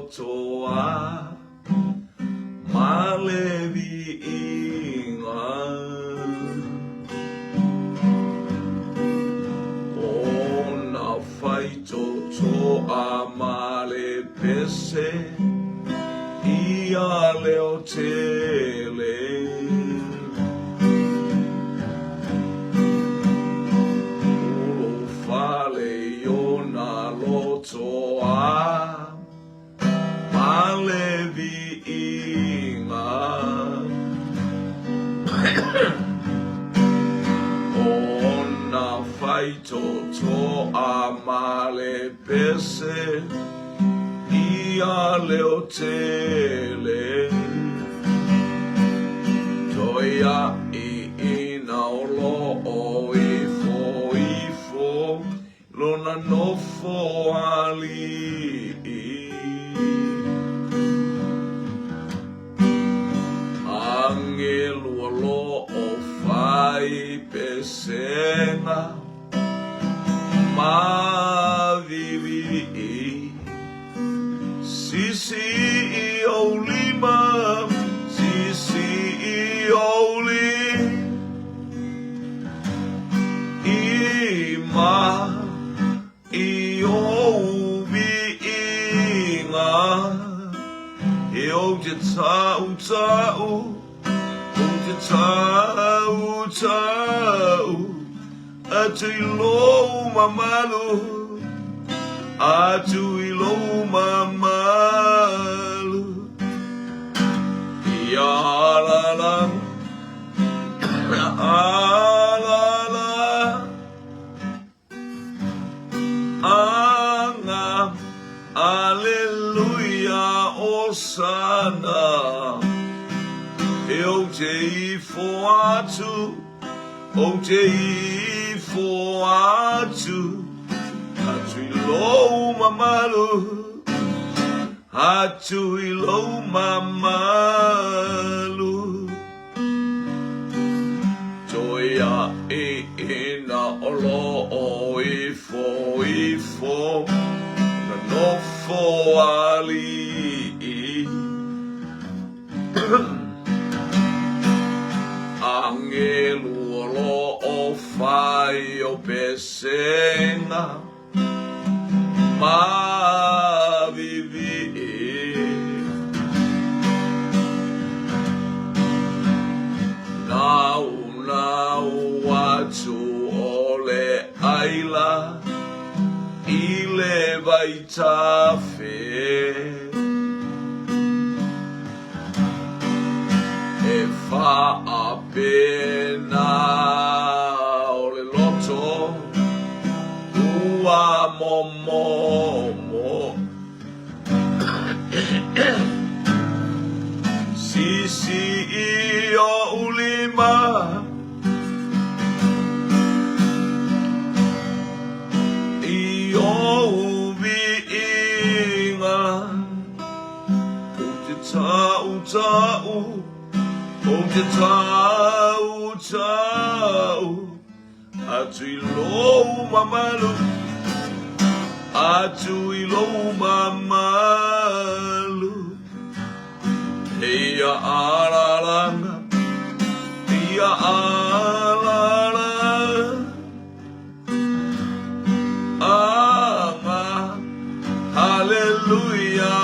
loto a ma le viiga. Ona faitotoa ma le pese ia leo tele. Ulufale i ona loto a ma le viiga. Ona faitotoa ma le pese ia leo tele. Toe aʻiʻina o lo o ifo ifo lona nofo aliʻi. Agelu o lo o fai pesega ma viviʻi. Sisi i ou lima, sisi i ou lima, i ou viiga. E ou te tautau, ou te tautau atu i lou mamalu, atu i lou mamalu. Ia la la, la la. Aga, Aleluia, Osana. E ou te ifo atu, ou te ifo atu, atu i lou mamalu, atu i lou mamalu. Toe aʻiʻina o lo o ifo ifo na nofo aliʻi. Agelu o lo o fai o pesega ma viviʻi. Naunau atu o le ʻaila i le vaitafe. E faapena o le loto ua momomo. Sisi i oʻu lima. I ou viiga. Ou te tautau, ou te tautau atu i lou mamalu, atu i lou mamalu. Ia alalanga, ia alala. Aga, Haleluia,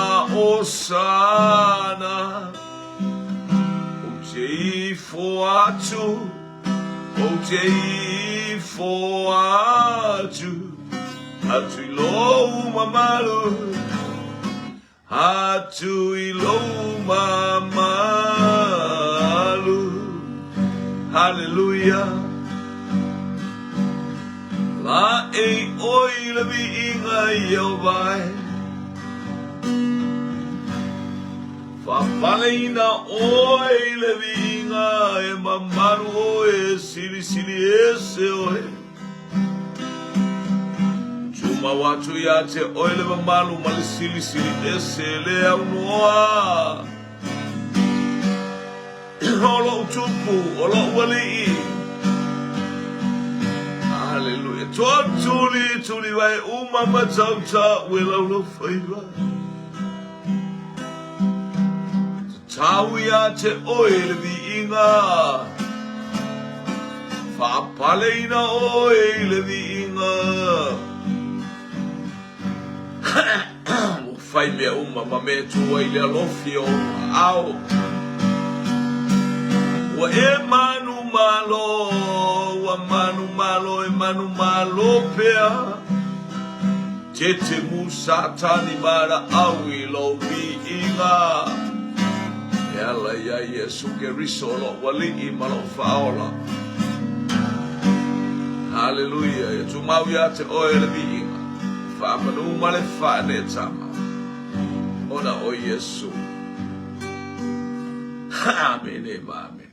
Osana. Ou te ifo atu, ou te ifo atu, atu i lou mamalu, atu i lou mamalu. Haleluia. Laʻei ʻoe i le viiga Ieova e. Faapaleina ʻoe i le viiga e mamalu ʻoe e silisili ese ʻoe. Tumau atu iā te ʻoe le mamalu ma le silisili ese le aunoa. O loʻu tupu, o loʻu aliʻi. Aleluia. Tuli, tuli vai uma ma tautau e laulau faiva. Tau ia te oe le viiga. Faapaleina oe i le viiga. Ua fai mea uma ma mea e tu ai le alofi o ou aao. Ua e manumalo, ua manumalo e manumalo pea. Tetemu Satani valaau i lou viiga. E ala iā Iesu Keriso lou Alii ma lou Faaola. Haleluia! Ia tumau ia te oe le viiga, le faamanu ma le faanetama, ona o Iesu. Amene ma amene.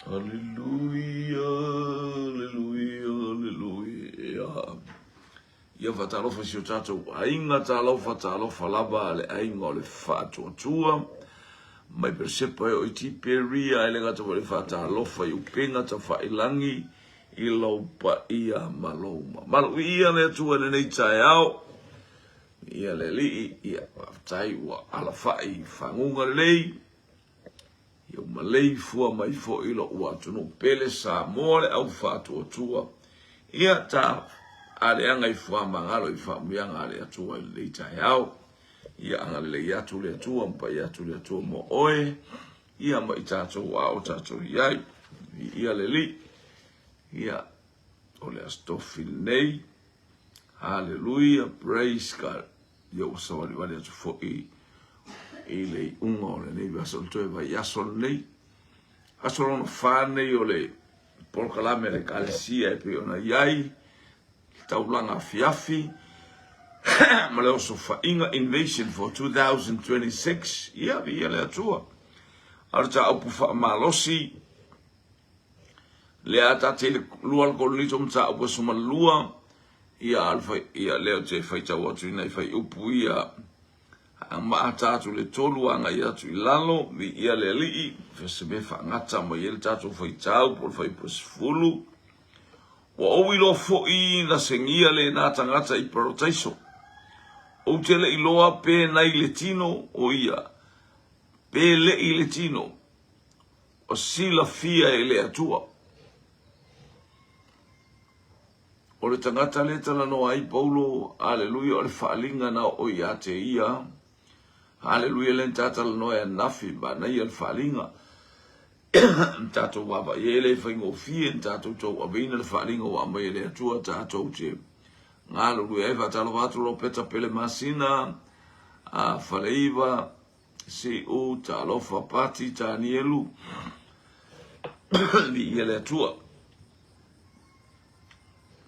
Aleluia, aleluia, aleluia. Ia faatalofa i si o tatou aiga, talofa, talofa lava le aiga o le faatuatua. Mai Peresepa e o i Tiperia, e le gata foi le faatalofa i upega tafailangi i lou paia ma lou mamalu. Viia le Atua i lenei taeao. Viia le Alii, ia faafetai ua alafai i faguga lelei. Ia ua maleifua mai foi lou atunuu pele Samoa le au faatuatua. Ia ta aleaga i fuamagalo i faamuiaga a le Atua i lenei taeao. Ia agalelei atu le Atua ma pai atu le Atua mo oe. Ia ma i tatou a o tatou i ai. Ia le Alii. Ia o le Aso Tofi lenei. Hallelujah, praise God. Ia ua savalivali atu foi i le iuga o lenei vaiaso, o le toe vaiaso lenei. Aso lona fa nei o le polokalame a le Ekalesia e pei ona i ai le taulaga afiafi ma le osofaiga Invasion for 2026. Ia, viia le Atua. A o le mataupu faamalosi, lea ta te lua le Korinito mataupu aso ma lua, ia alfa ia lea ou te faitau atu i nai fuaiupu ia maata atu le tolu agai atu i lalo, viia le Alii, se mea faagata mai ai le tatou faitau po o le fuaiupu 10. Ua ou iloa foi na segia lena tagata i Parataiso. Ou te le iloa pe nai le tino o ia, pe le i le tino, o silafia e le Atua. O le tagata lea e talanoa ai Paulo, aleluia, o le faaaliga na oo ia te ia. Aleluia, lea na ta talanoa ai ananafi, manaia le faaaliga. Na tatou vaavaai ai, e le faigofie na tatou tauaveina le faaaliga ua aumai e le Atua tatou te galulue ai. Faatalofa atu Ropeta Pele Masina, a Faleiva, Siu, talofa Pati, Tanielu, viia le Atua.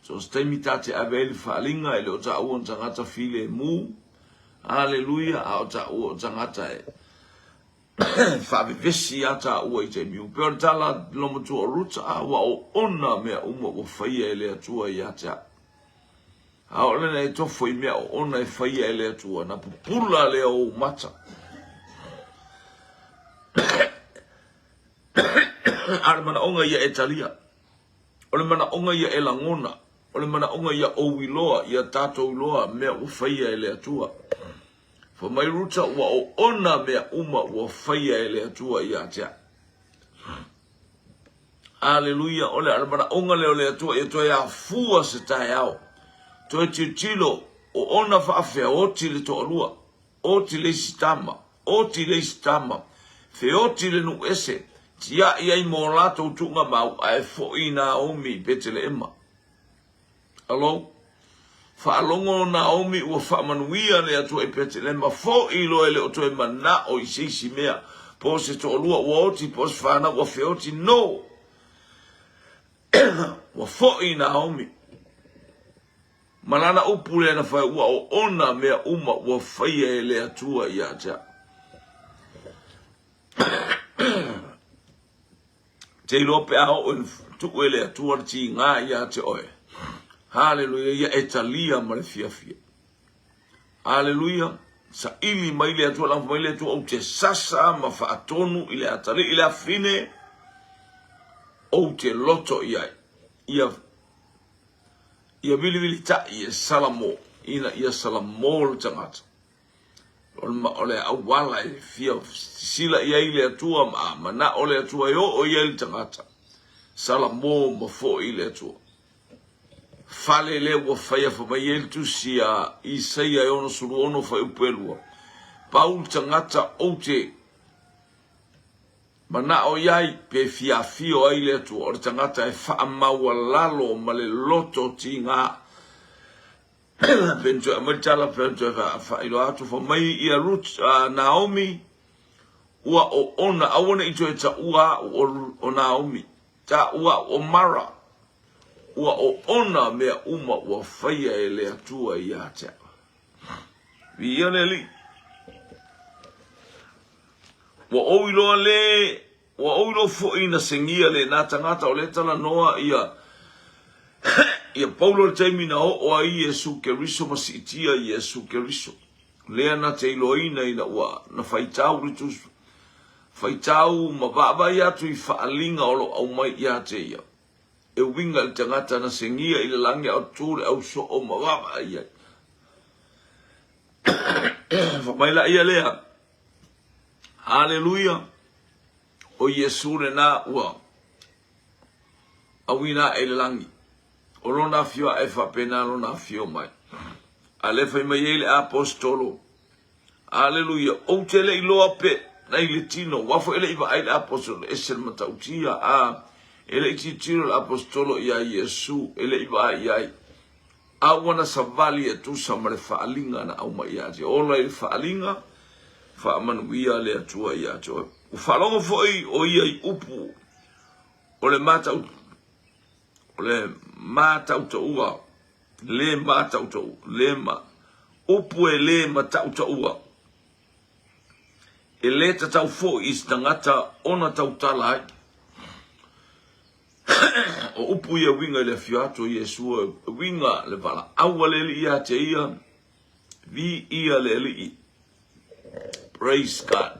So se taimi ta te ave ai le faaaliga e le o taua ni tagata filemu, aleluia, a o taua o tagata e faavevesi a taua i taimi uma. Pei o le tala a le matua o Ruta, a ua oona mea uma ua faia e le Atua ia te au. A o lena e tofo i mea oona e faia e le Atua, na pupula lea o ou mata. A o le manaoga ia e talia. O le manaoga ia e lagona. O le manaoga ia ou iloa, ia tatou iloa mea ua faia e le Atua. Fai mai Ruta, ua oona mea uma ua faia e le Atua ia te au. Aleluia, o le manaoga lea o le Atua ia toe afua se taeao. Toe tilotilo, oona faafeoti le toalua, oti le isi tama, oti le isi tama, feoti le nuu ese, tiai ai mo latou tuugamau, ae foi Naomi i Peteleema. Alo, faalogo Naomi ua faamanuia le Atua i Petelema, foi loa e le o toe manao i se isi mea, po o se toalua ua oti, po o se fanau ua feoti, no! Ua foi Naomi. Ma lana upu lea na fai, ua oona mea uma ua faia e le Atua ia te au. Te iloa pe a oo ina tuu e le Atua le tiga ia te oe. Haleluia, ia e talia ma le fiafia. Haleluia, saili mai le Atua, lafo mai le Atua, ou te sasa ma faatonu i le atalii le afine, ou te loto i ai. Ia, ia vilivilitai e Salamo, ina ia Salamo le tagata. O le auala e fia sisila i ai le Atua ma a manao le Atua e oo i ai le tagata, Salamo ma foi le Atua. Fale lea ua faia fai mai ai le tusi a Isaia e 66 fuaiupu e 2, Pau le tagata ou te manao i ai pe fia afio ai le Atua, o le tagata e faamaualalo ma le loto tiga. Pe na toe aumai le tala, pe na toe faailoa atu, fai mai ia Ruth, Naomi, ua oona, aua ne i toe taua au o Naomi, taua au o Mara, ua oona mea uma ua faia e le Atua ia te au. Viia le Alii. Ua ou iloa le, ua ou iloa foi na segia lena tagata o lea talanoa ia ia Paulo le taimi na oo ai Iesu Keriso ma siitia Iesu Keriso. Lea na te iloaina ina ua na faitau le tusu, faitau ma vaavaai atu i faaliga o lo o aumai ia te ia. E uiga i le tagata na segia i le lagi a o tu le ausoo ma vaavaai ai. Fai mai la ia lea, Haleluia! O Iesu lena ua auina ae i le lagi. O lona afio ae faapena lona afio mai. A lea fai mai ai le aposetolo, Aleluia, ou te le iloa pe na i le tino, aua foi e le i vaai le aposetolo, e ese le matautia, a e le i tilotilo le aposetolo iā Iesu, e le i vaai i ai. A ua na savali e tusa ma le faaaliga na aumai ia te ola i le faaaliga, faamanuia le Atua ia te oe. Ua faalogo foi o ia i upu o le matau, o le matautaua, le matautaua, le ma, upu e le matautaua, e le tatau foi i se tagata ona tautala ai. O upu ia uiga i le afio atu o Iesu, e uiga le valaau a le Alii ia te ia, Viia le Alii. Praise God.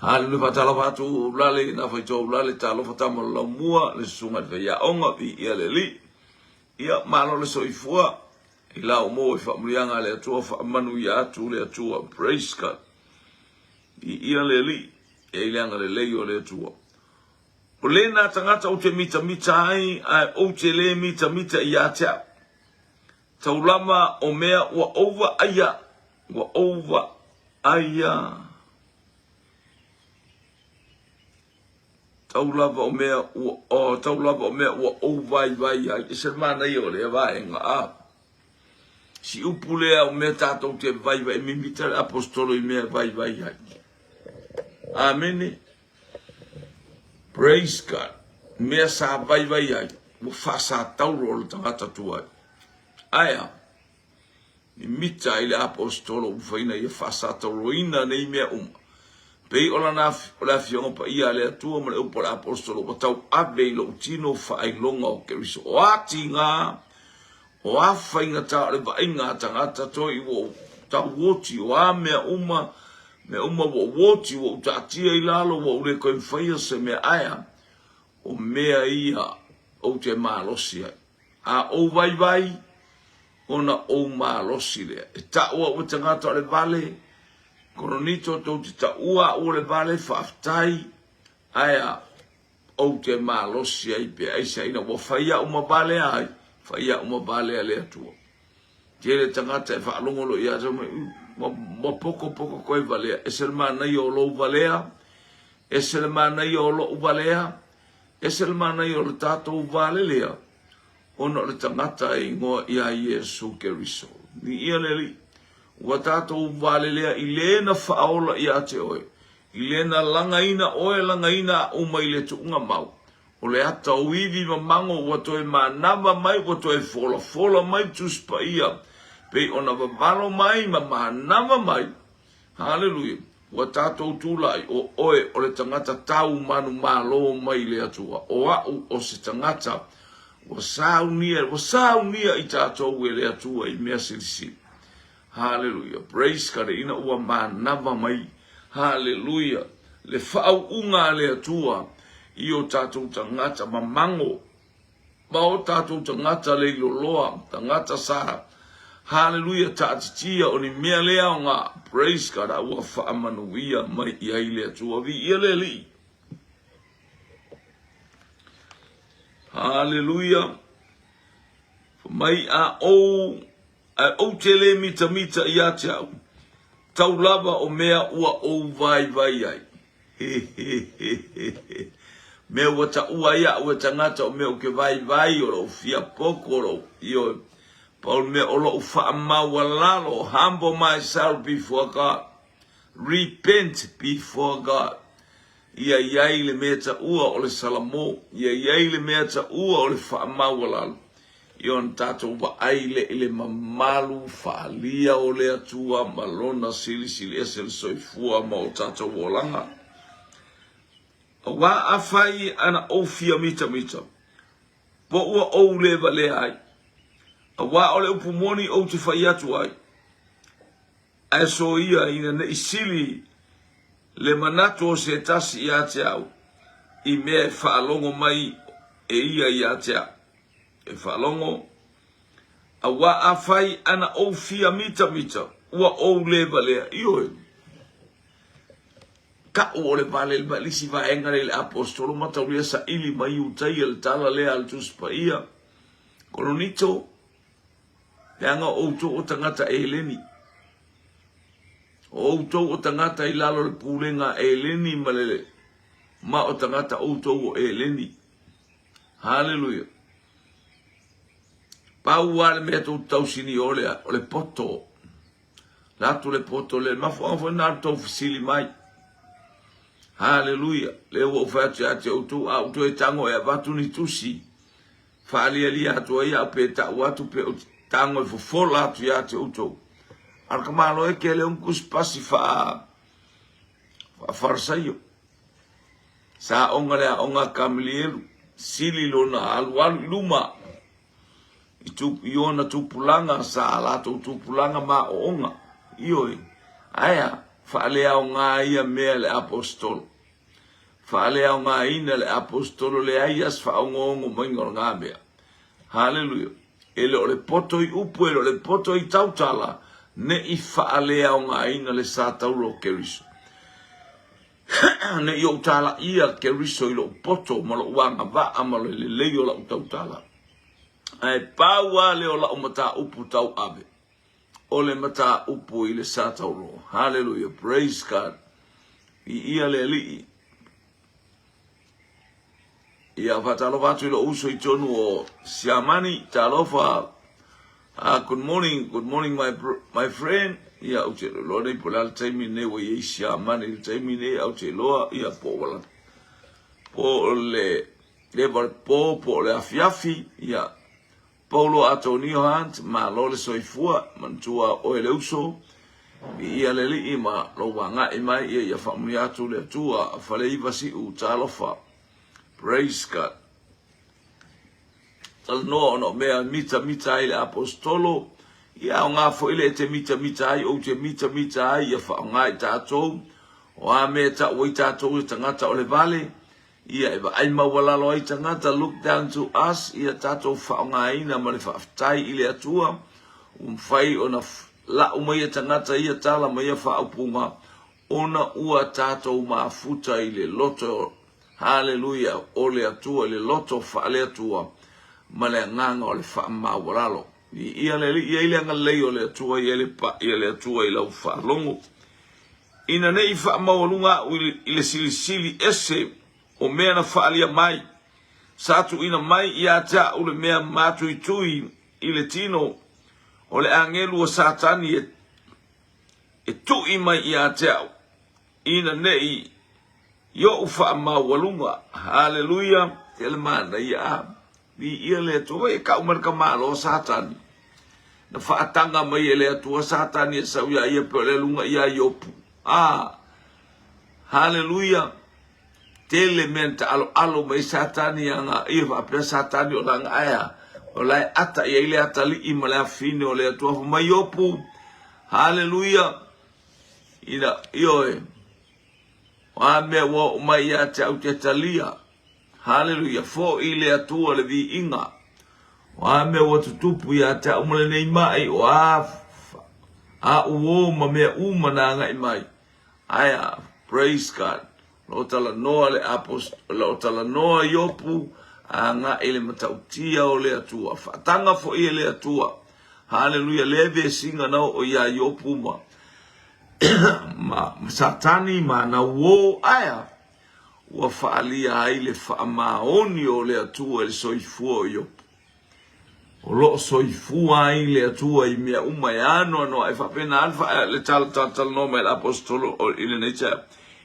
Haleluia, faatalofa atu Ulale, na faitoa Ulale, talofa tama o le laumua, le susuga i le faiaoga, viia le Alii. Ia, malo le soifua, i lau mo i faamanuiaga a le Atua, faamanuia atu le Atua. Praise God. Viia le Alii, e i le agalelei o le Atua. O lena tagata ou te mitamita ai, ae ou te le mitamita ia te au. Taulama o mea ua ou vaaia, ua ou vaaia. Tau lava o mea ua, oh, tau lava o mea ua ou vaivai ai. E se le manaia o lea vaega, a. Si upu lea o mea tatou te vaivai, mimita le apostolo i mea e vaivai ai. Amene. Praise God. Mea sa vaivai ai, ua faasatauro o le tagata tuai. Ae a? Mimita i le aposetolo ua faina ia faasatauroina nei mea uma. Pei o lana o le afioga paia a le Atua ma le upu a le aposetolo ua tauave i lou tino faailoga o Keriso. O a tiga, o a faigata o le vaaiga a tagata toi ua ou tauoti, o a mea uma, mea uma ua ou oti, ua ou taatia i lalo, ua ou le toe faia se mea. Ae a? O mea ia ou te malosi ai. A ou vaivai, ona ou malosi lea. E tau au e tagata o le vale, Koronito tou te taua au o le vale, faafetai, ae a? Ou te malosi ai pe aisa ina ua fai au ma vale ai, fai au ma vale a le Atua. Tele tagata e faalogo loa ia te mai, ua poko poko koe valea, ese le manaia o lou valea, ese le manaia o lou valea, ese le manaia o le tatou vale lea, ona o le tagata e igoa ia Iesu Keriso. Viia le Alii, ua tatou vale lea i le na faaola ia te oe, I le na lagaina oe lagaina aʻu mai le tuuga mau, o le ata o ivi ma mago ua toe manava mai ua toe folafola mai Tusi Paia pei ona vavalo mai ma manava mai. Haleluia! Ua tatou tulai, o oe o le tagata tau manumalo mai le Atua, o aʻu o se tagata ua saunia, ua saunia i tatou e le Atua i mea silisili. Haleluia. Praise God. Ina ua manava mai. Haleluia. Le faauuga a le Atua i o tatou tagata mamango ma o tatou tagata leiloloa, tagata sa. Haleluia, taatitia o ni mea le aoga, praise God, a ua faamanuia mai i ai le Atua. Viia le Alii. Haleluia. Mai a ou, ae ou te le mitamita ia te au, tau lava o mea ua ou vaivai ai. Hehehehe. Mea ua taua ai a'u e tagata o mea ou te vaivai, o lo'u fia popo, o lo'u, ioe, pau le mea o lo'u faamaualalo, humble myself before God, repent before God. Ia i ai le mea taua o le Salamo, ia i ai le mea taua o le faamaualalo, i ona tatou vaai le i le mamalu faaalia o le Atua ma Lona silisili ese le soifua ma o tatou olaga. Aua afai ana ou fia mitamita, po ua ou le valea ai, aua o le upu moni ou te fai atu ai, Ae soia ina ne i sili le manatu o se tasi ia te au i mea e faalogo mai e ia ia te au. E faalogo, aua afai ana ou fia mitamita, ua ou le valea. Ioe. Ta'u o le vale i le isi vaega lea i le Aposetolo mataulia saili mai Iutaia le tala lea a le Tusi Paia. Kolonito, Leaga o outou o tagata Eleni. O outou o tagata i lalo o le pulega a Eleni ma le ma o tagata outou o Eleni. Haleluia. Pau lava le mea tou te tausini o le, o le poto. La atu le poto le mafuaaga foi na tou fesili mai. Haleluia. Le ua ou fai atu ia te outou, a ou toe tago e avatu ni tusi Faalialia atu ai au pe tau atu pe ou te tago e fofola atu ia te outou. A o le tamaloa e kele ona tusipasi faa Farisaio. Sa aoga le aoga a Kamilielu, sili lona alualu i luma i, tu, i ona tupulaga, sa latou tupulaga ma aoaoga. Ioe, ae a, faaleaoga ia mea le aposetolo. Faaleaogaina le Aposetolo leai a se faaogoongo maiga o lena mea. Haleluia. E le o le poto i upu, e le o le poto i tautala, ne i faaleaogaina le sa taula o Keriso. Ne i ou talaia Keriso i lou poto ma lou agavaa ma le lelei o lau tautala. Ae pau lava lea o lau mataupu tauave, o le mataupu i le sa tauloa. Hallelujah, praise God. Viia le Alii. Ia faatalofa atu i lou uso i tonu o Siamani. Talofa. Good morning, good morning my, my friend. Ia ou te iloa nei po o le a le taimi nei ua i ai Siamani i le taimi nei, ou te iloa ia po o po o le leva o le po, po o le afiafi. Ia Paulo Atonio Hunt, malo le soifua, manatua oe le uso, viia le Alii ma lou agai mai ia ia faamanuia atu le Atua, Faleiva Siu, talofa, praise God. Talanoa ona o mea e mitamita ai le Aposetolo, ia aoga foi le e te mitamita ai, ou te mitamita ai, ia faaaoga i tatou, o a mea e tau ai tatou e tagata o le vale, Ia e vaai maualalo ai tagata, look down to us, ia tatou faaaogaina ma le faafetai i le Atua, ua mafai ona lau mai e tagata ia tala ma ia faaupuga, ona ua tatou mafuta i le loto, haleluia, o le Atua, i le loto faale-Atua ma le agaga o le faamaualalo. Viia le Alii, ia i le agalelei o le Atua, ia i le pa'i a le Atua i lau faalogo. Ina ne i faamaualuga a'u i le silisili ese o mea na faaalia mai, sa tuuina mai ia te a'u le mea matuitui i le tino o le agelu o Satani e tu'i mai ia te a'u, ina ne i i o'u faamaualuga. Haleluia! Tele manaia a. Viia le Atua. Vai e kau mai le tamaloa Satani. Na faataga mai e le Atua Satani e sau iā ia pe o le aluga iā Iopu. A! Haleluia! Tele mea na taaloalo mai Satani aga ia faapea Satani o lana ae a? O la e ata i ai le atalii ma le afafine o le Atua. Fai mai Iopu, Haleluia! Ina, ioe, o a mea ua oo mai ia te au te talia. Haleluia! Fo'i le Atua le viiga. O a mea ua tutupu ia te au ma lenei maʻi, o a aʻu ō ma mea uma na agaʻi mai. Aia, praise God. O lo o talanoa le apost, o lo o talanoa Iopu a agaʻi i le matautia o le Atua. Faataga foi e le Atua. Haleluia, lea vesiga na oo iā Iopu ma, ma, ma Satani ma ana uō. Aia, ua faaalia ai le faamaoni o le Atua i le soifua o Iopu. O lo o soifua ai le Atua i mea uma e anoanoai faapena lava le talatalanoa mai a le Aposetolo i lenei taeao,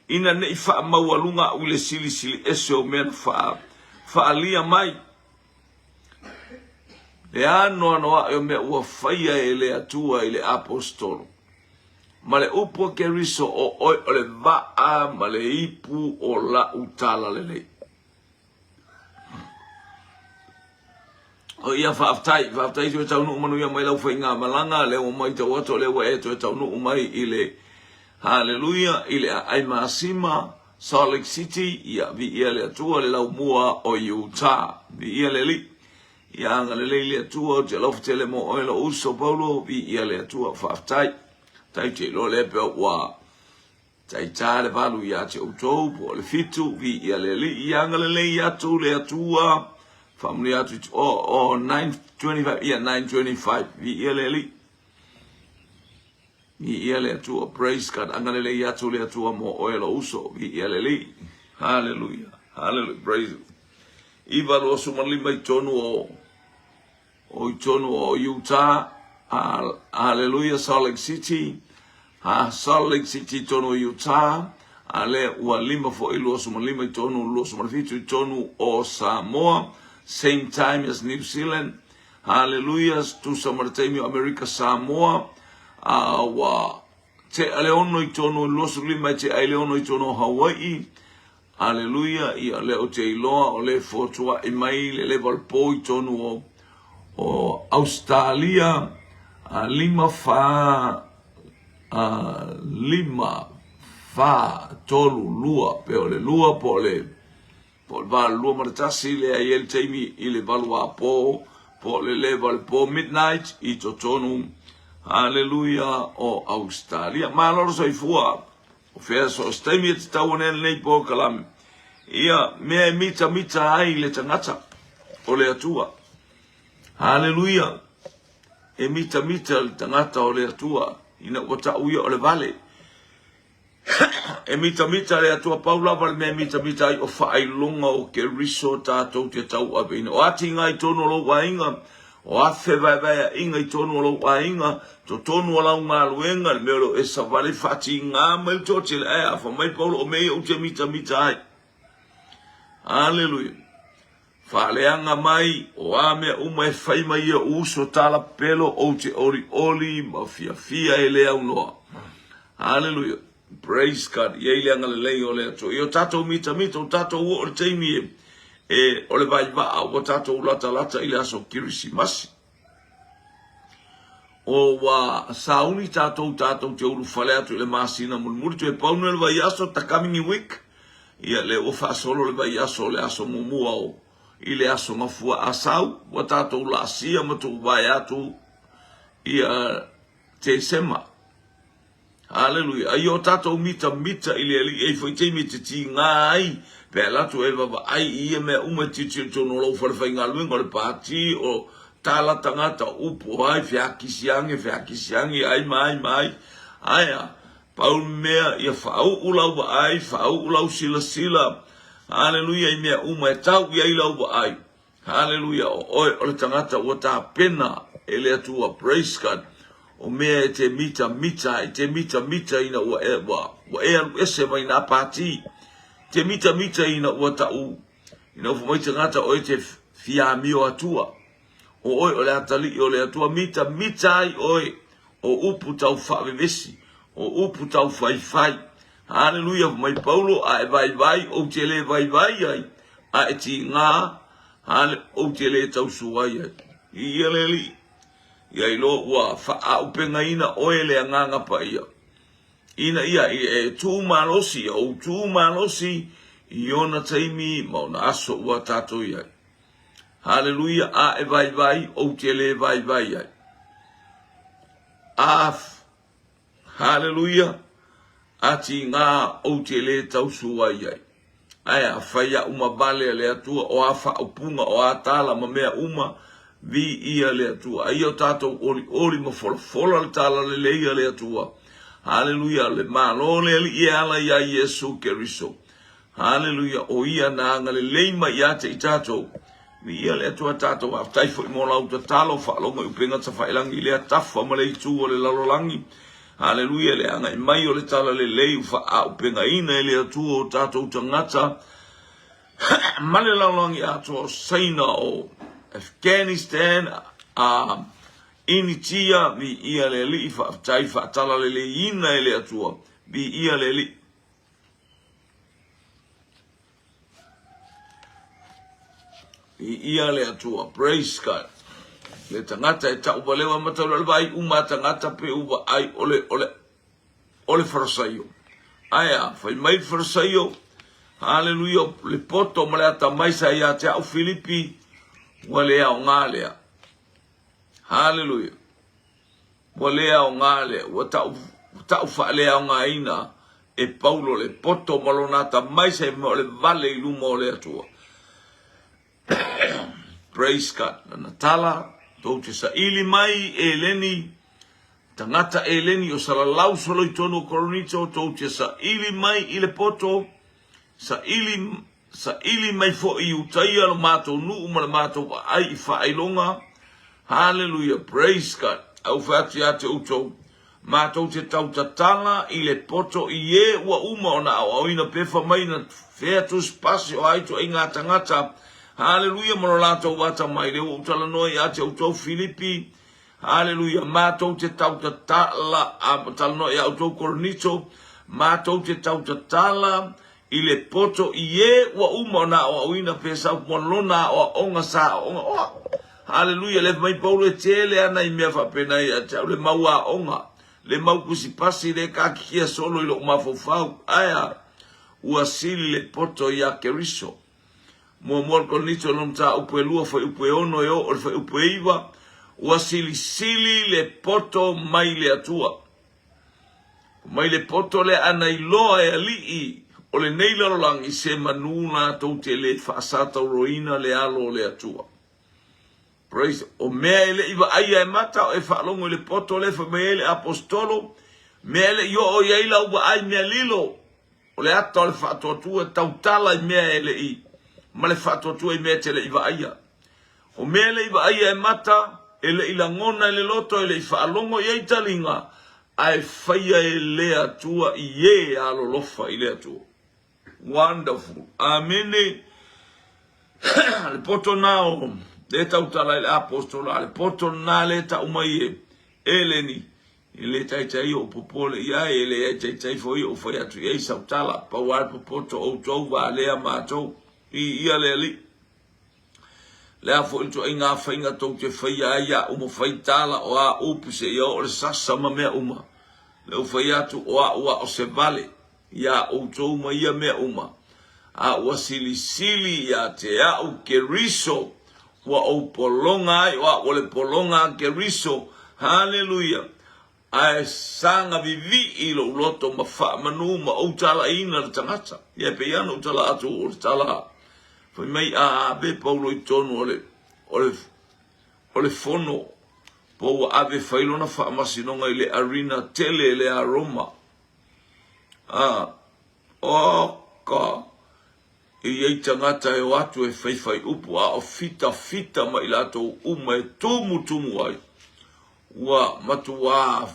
ina ne i faamaualuga au i le silisili ese o mea na faaalia mai le anoanoai o mea ua faia e le Atua i le Aposetolo. Ma le upu a Keriso, o oe o le vaa ma le ipu o la'u talalelei. O ia faafetai, faafetai toe taunuu manuia mai lau faigamalaga, lea ua matau atu o lea ua e toe taunuu mai i le Haleluia, i le aai masima, Salt Lake City, ia viia le Atua le laumua o Utah. Viia le Alii. Ia agalelei le Atua, ou te alofa tele mo oe lou uso Paulo, viia le Atua, faafetai. Tai te iloa lea pea ua Taita le valu ia te outou, po o le fitu, viia le Alii, ia agalelei atu le Atua, faamanuia atu i te, oh, oh, 9:25, ia, 9:25, viia le Alii. Viia le Atua, praise God, agalelei atu le Atua mo oe lou uso, viia le Alii. Hallelujah, hallelujah, praise. Iva 25 i tonu o O i tonu o Utah, haleluia, Salt Lake City, ha, Salt Lake City i tonu o Utah, a lea ua lima foi 25 i tonu, 27 i tonu o Samoa, same time as New Zealand, haleluia, tusa ma le taimi o Amerika Samoa, a ua tea le ono i tonu, 25 e tea ai le ono i tonu o Hawaii, Aleluia, ia lea ou te iloa o lea e fotuaʻi mai le leva o le po i tonu o, o Ausetalia, a 5, 4, a 5, 4, 3, 2, pe o le 2 po o le po o le 8, 2 ma le 1, lea e i ai le taimi i le 8 a po, po o le leva o le po midnight i totonu, aleluia, o Ausetalia. Malo le soifua. O fea so o se taimi e tatau ana lenei polokalame ia mea e mitamita ai le tagata o le Atua. Haleluia! E mitamita le tagata o le Atua ina ua tau ia o le vale. E mitamita le Atua, pau lava le mea e mitamita ai o faailoga o Keriso tatou te tauaveina. O atiga i totonu o lou aiga, O afe vaevaeaʻiga i tonu o lou aiga, totonu o lau galuega, le mea o lo o e savali faatigā mai le toatele, ae afa mai Paulo o mea ia ou te mitamita ai. Aleluia. Faaleaga mai, o a mea uma e fai mai e ou uso talapelo, ou te olioli ma fiafia e le aunoa. Aleluia. Praise God. I ai le agalelei o le Atua. I o tatou mitamita, o tatou oo i le taimi e, e, o le vaivaa ua tatou latalata i le aso Kirisimasi. O ua sauni tatou tatou te ulufale atu i le masina mulimuli, toe pau nei o le vaiaso, the coming week, ia lea ua faasolo le vaiaso o le aso muamua o i le aso Gafua Asau, ua tatou laasia ma tuuvae atu ia Tesema. Haleluia. A ia o tatou mitamita i le Alii, e i foi taimi e te tigā ai, pe alu atu e vavaai i ia mea uma e tilotilo i totonu o lou fale faigaluega, o le pati, o tala tagata, o upu, o ai, feakisi age, feakisi age, ai ma ai ma ai. Ae a? Pau le mea, ia faauu lau vaai, faauu lau silasila, haleluia, i mea uma e tau i ai lau vaai. Haleluia, o oe o le tagata ua tapena e le Atua, praise God, o mea e te mitamita ai, te mitamita ina ua e, ua, ua e alu ese mai nā pātī, te mitamita ina ua taʻu, ina ua mai tagata oe te fiamio Atua, o oe o le atalii o le Atua, mitamita ai oe o upu tau faavevesi, o upu tau faifai. Haleluia, mai Paulo, a e vaivai, ou te le vaivai ai, a e tigā, hale, ou te le tausuai ai. I ia le Alii, ia iloa ua faaaupegaina oe le Agaga Paia, ina ia e tū malosi, ia ou tū malosi i ona taimi ma ona aso ua tatou i ai. Haleluia, a e vaivai, ou te lē vaivai ai. A, haleluia, a tigā, ou te lē tausu ai ai. Ae a fai aʻu ma vale a le Atua, o a faaupuga, o a tala ma mea uma, viia le Atua. Aia o tatou olioli ma folafola le talalelei a le Atua. Haleluia, le Malo le Alii e ala iā Iesu Keriso. Haleluia, o Ia na agalelei mai ia te i tatou. Viia le Atua tatou, faafetai foi mo lau tatalo, faalogo i upega tafailangi i lea tafa ma le itu o le lalolagi. Haleluia, le agai mai o le talalelei ua faaaupegaina e le Atua o tatou tagata ma le lalolagi atoa o Saina, o Afghanistan, a Initia, viia le Alii, faafetai faatalaleleiina e le Atua, viia le Alii. Viia le Atua. Praise God. Le tagata e tau valeu e matau le vaai uma a tagata pe u vaai o le o le o le farasaio. Ae a, fai mai le farasaio, haleluia, le poto ma le atamai sa ia te au Filipi, ua le aoga lea. Haleluia. Ua le aoga lea, ua tau, tau faaleaogaina e Paulo le poto ma lona atamai sa i o le vale i luma o le Atua. Praise God. Lana tala, tou te saili mai Eleni, tagata Eleni o salalau solo i tonu o Korinito, tou te saili mai i le poto, saili Saili mai foi i Utaia lo matou nuu ma le matou aai i faailoga. Hallelujah, praise God. Ae ua fai atu ia te outou, matou te tautatala i le poto i e ua uma ona aoaoina pefa mai na fea tusipasi o a ituaiga tagata. Hallelujah, ma lo latou atamai. Lea ua ou talanoa ia te outou Filipi. Hallelujah, matou te tautatala, a talanoa ia outou Korinito, matou te tautatala I le poto i e ua uma ona aoaoina pe sau mo lona aoaoga sa aoga. Oh, haleluia, le mai Paulo e tele ana i mea faapena ia te au le mau aoga, le mau tusipasi le kakikia solo i lou mafaufau. Ae a, ua sili le poto iā Keriso. Muamua le Korinito lona mataupu e 2 fuaiupu e 6 e oo i le fuaiupu e 9, ua silisili le poto mai le Atua. Mai le poto lea a na iloa e alii o lenei lalolagi se manu latou te le faasatauroina le alo o le Atua. Praise. O mea e le i vaaia e mata o e faalogo i le poto lea fai mai ai le aposetolo, mea e le i oo i ai lau vaai mea lilo, o le ata o le faatuatua e tautala i mea e le i, ma le faatuatua i mea e te le i vaaia. O mea e le i vaaia e mata, e le i lagona e le loto, e le i faalogo i ai taliga, ae faia e le Atua i e alolofa i le Atua. Wonderful. Amene. Le poto na o le tautala i le apostola, le poto na le tau mai e Eleni, e le taitai ou popole i ai, e le taitai foi ou fai atu i ai sau tala, pau lava le popoto outou valea matou, i ia le Alii. Le a foi le ituaiga faiga tou te faia ai a'u ma fai tala o a upu seia oo le sasa ma mea uma, le ou fai atu o a'u a o se vale iā outou ma ia mea uma, a ua silisili ia te a'u Keriso ua ou pologa ai o a'u o le pologa a Keriso. Haleluia! Ae saga vivii lou loto ma faamanu ma ou talaina le tagata. Ia e pei lava ona ou tala atu o le tala fai mai a ave Paulo i totonu o le, o le, o le fono po ua ave fai lona faamasinoga i le arena tele lea a Roma. A, oka, e i ai tagata e o atu e faifai upu a o fitafita ma i latou uma e tumutumu ai. Ua matuā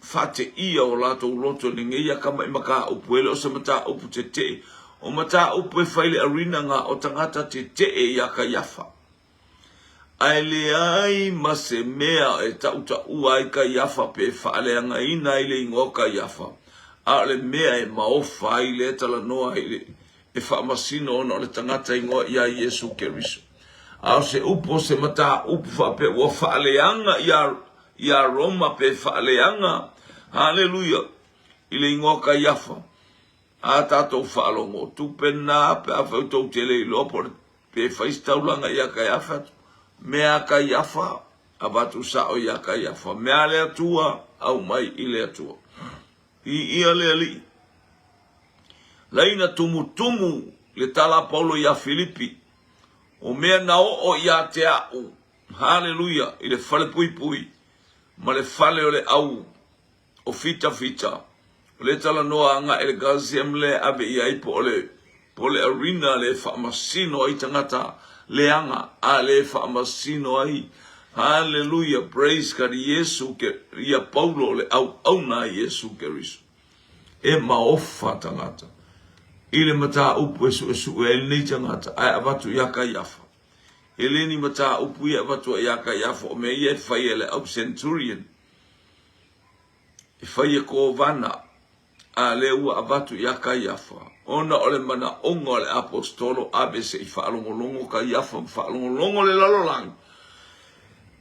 faateia o latou loto i lenei akamai mataupu, e le o se mataupu tetee. O mataupu e fai i le arena na o tagata tetee iā Kaiafa. Ae leai ma se mea e tautaua ai Kaiafa pe faaleagaina ai le igoa o Kaiafa, a o le mea e maofa ai lea talanoa ai le e faamasino ona o le tagata igoa iā Iesu Keriso. A o se upu o se mataupu faapea ua faaleaga iā, iā Roma pe faaleaga, haleluia, i le igoa Kaiafa, a tatou faalogo, tupe na pe afai tou te le iloa po o le. Pe fai se taulaga ia Kaiafa atu, mea a Kaiafa, avatu sao ia Kaiafa, mea a le Atua, aumai i le Atua. Viia le Alii. Laina tumutumu le tala a Paulo ia Filipi, o mea na oo ia te a'u, haleluia, i le falepuipui ma le fale o le au o fitafita, o lea talanoa agai i le Coliseum lea e ave i ai po o le po o le arena lea e faamasino ai tagata leaga a lea e faamasino ai Haleluia praise God Iesu ke ia Paulo o le auauna a Iesu Keriso. E maofa tagata i le mataupu e suesue ai lenei tagata ae avatu ia Kaiafa. E le ni mataupu ia e avatu ai ia Kaiafa o mea ia e fai e le au centurion. E fai e Kovana, a lea ua avatu ia Kaiafa, ona o le manaoga o le Aposetolo ave se i faalogologo Kaiafa ma faalogologo le lalolagi,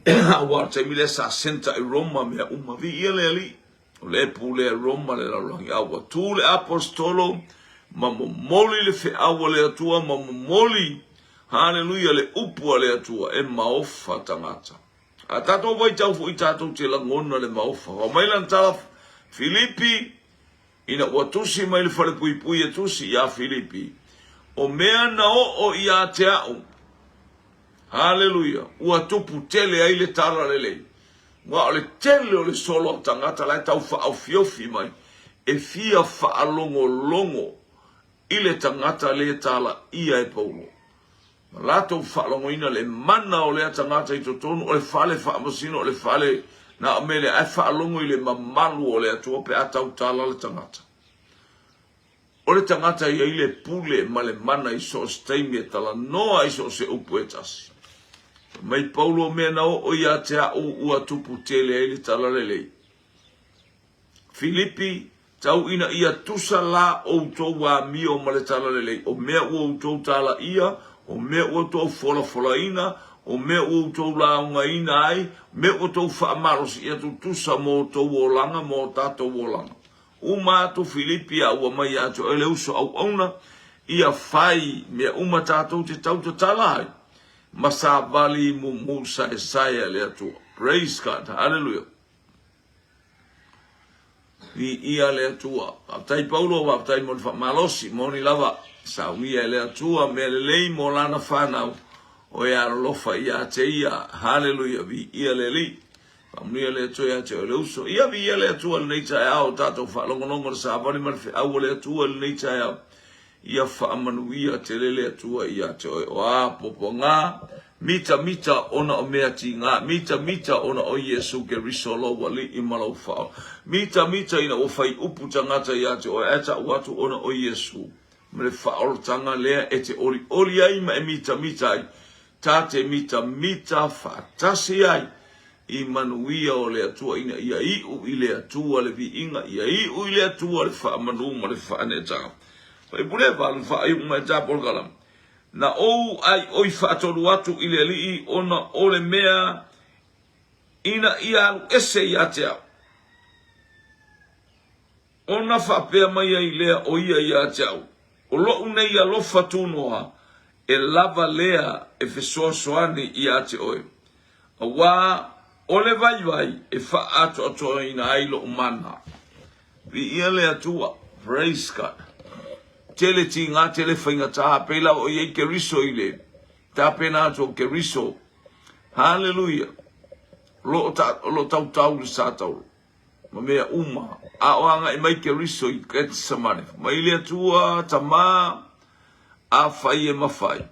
aua o le taimi lea sa centre i Roma mea uma. Viia le Alii, o lea e pulea e Roma le lalolagi, a ua tu le Aposetolo ma momoli le feau a le Atua ma momoli, haleluia, le upu a le Atua e maofa tagata. A tatou vaitau foi tatou te lagona le maofa. Fai mai lana tala Filipi, ina ua tusi mai le falepuipui e tusi iā Filipi, o mea na oo ia te a'u, haleluia, ua tupu tele ai le tala lelei. Aua o le tele o le solo a tagata la e tau faaofiofi mai e fia faalogologo i le tagata le talaia e Paulo. Na latou faalogoina le mana o lea tagata i totonu o le fale faamasino o le fale na o mele ae faalogo i le mamalu o le Atua pe a tautala le tagata. O le tagata e i ai le pule ma le mana i so o se taimi e talanoa i so o se upu e tasi. Fai mai Paulo o mea na oo ia te a'u ua tupu tele ai le talalelei. Filipi, tau ina ia tusa la outou amio ma le talalelei, o mea ua outou talaia, o mea ua outou folafolaina, o mea ua outou laugaina ai, mea ua outou faamalosi ia tutusa mo outou olaga ma o tatou olaga. Uma atu Filipi a ua mai ia te oe le uso auauna, ia fai mea uma tatou te tau tatala ai, ma savali mumu saesae a le Atua. Praise God. Hallelujah. Viia le Atua. Faafetai Paulo, faafetai mo le faamalosi. Moni lava, saunia e le Atua mea lelei mo lana fanau, o e alolofa ia te ia. Haleluia, viia le Alii. Faamanuia le Atua ia te oe le uso. Ia viia le Atua i lenei taeao, o tatou faalogologo i le savali ma le feau a le Atua i lenei taeao. Ia faamanuia tele le Atua ia te oe. O a puapuaga, mitamita ona o mea tiga, mitamita ona o Iesu Keriso lou Alii ma lou Faaola. Mitamita ina ua fai upu tagata ia te oe, ae tau atu ona o Iesu ma le faaolataga lea e te olioli ai ma e mitamita ai, ta te mitamita faatasi ai i manuia o le Atua ina ia iu i le Atua le viiga, ia iu i le Atua le faamanu ma le faaneetaga. Faipule valu faaiuga mai ta polokalame. Na ou aioi faatolu atu i le Alii ona o le mea ina ia alu ese ia te au. Ona faapea mai ai lea o ia ia te au, O loʻu nei alofa tunoa, e lava lea e fesoasoani ia te oe, auā o le vaivai e faaatoatoaina ai loʻu mana. Viia le Atua. Praise God. Tele tiga, tele faigata, pei lava o i ai Keriso i le tapena atu o Keriso. Haleluia. O lo o tautau le sa taolo. ma mea uma, a o agai mai Keriso i Ketsemane, mai le Atua Tama, afai e mafai.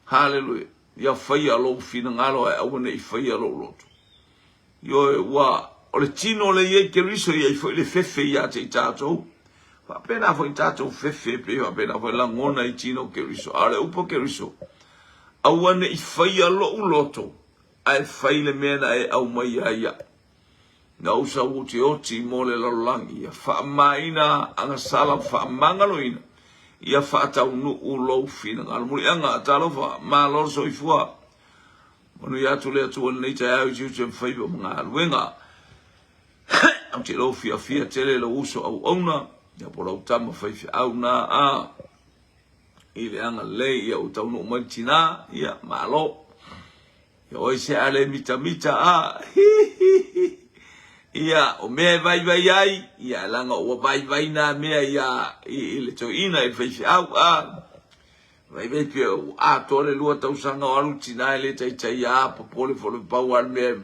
Haleluia. Ia faia lou finagalo ae aua ne i faia lou loto. Ioe, ua, o le tino lea i ai Keriso, e i ai foi le fefe ia te i tatou. Faapena foi tatou fefe, pe faapena foi lagona i tino o Keriso. A o le upu a Keriso, aua ne i faia lou loto, Ae fai le mea na e aumai ai iaʻu. Na ou sau otioti mo le lalolagi, ia faamamaina agasala ma faamagaloina, ia faataunuu lou finagalo. Muliaga, talofa, malo le soifua. Manuia atu le Atua i lenei taeao i tiute ma faiva ma galuega. Ou te iloa ua fiafia tele lou uso auauna, ia po o lau tama faifeau na a. i le agalelei, ia ua taunuu mai le tina, ia malo. Ia oi se a le mitamita a, hi hi hi. Ia, o mea e vaivai ai, ia leaga ua vaivai nā mea ia i le toeaina i le faifeau a. Vaivai pea ua atoa le 2 tausaga o alu tina e le taitai a, popole foi le pau a le mea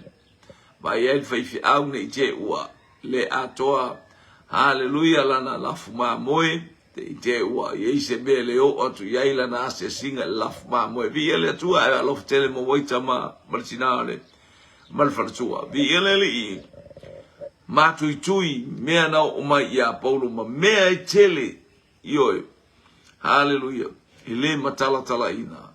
vaai ai le faifeau ne i te ua le atoa. Haleluia lana lafu mamoe, te i te ua i ai se mea le oo atu i ai lana asiasiga i le lafu mamoe. Viia le Atua ae alofa tele ma waita ma ma le tina o le ma le faletua. Viia le Alii matuitui mea na oo mai iā Paulo ma mea e tele. Ioe. Haleluia. E le matalatalaina.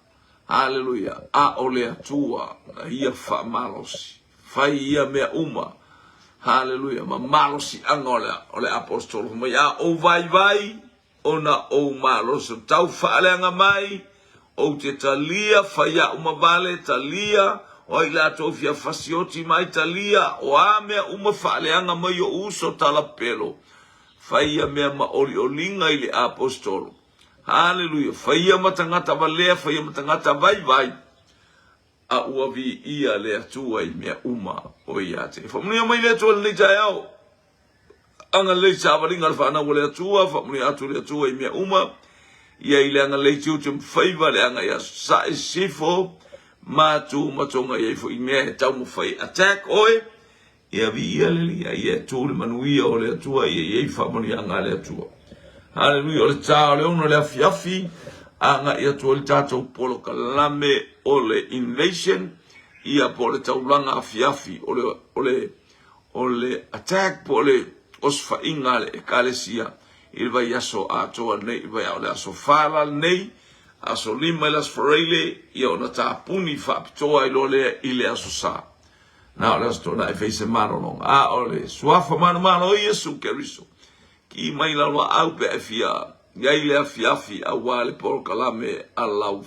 Haleluia. A o le Atua na ia faamalosi. Fai ia mea uma. Haleluia. Ma malosiaga o le, o le aposetolo fai mai, a ou vaivai, ona ou malosi. Tau faaleaga mai, ou te talia, fai au ma vale, talia, o ai latou fia fasioti mai, talia, o a mea uma faaleaga mai ou uso talapelo. Fai ia mea ma olioliga i le aposetolo. Haleluia! Fai ia ma tagata valea, fai ia ma tagata vaivai, a ua viia le Atua i mea uma o ia te. Faamanuia mai le Atua i lenei taeao. Agalelei savaliga a le fanau a le Atua, faamanuia atu le Atua i mea uma. Ia i le agalelei tiute ma faiva, le agai aso sae, sisifo, matu ma toga i ai foi mea e taumafai attack oe. Ia viia le Alii, a ia tu le manuia o le Atua, ia i ai faamanuiaga a le Atua. Haleluia, o le tā o le 6 o le afiafi, agai atu ai le tatou polokalame o le invasion, ia po o le taulaga afiafi, o le, o le, o le attack po o le osofaiga a le Ekalesia i le vaiaso atoa nei, o le aso 4 la lenei, aso 5 i le aso Faraile, ia ona tapuni faapitoa ai loa lea i le aso Sa. Na o le aso Toonai fai se malologa, a o le suafa manumalo o Iesu Keriso. Ki mai lau laau pe a e fia i ai le afiafi aua le polokalame a lau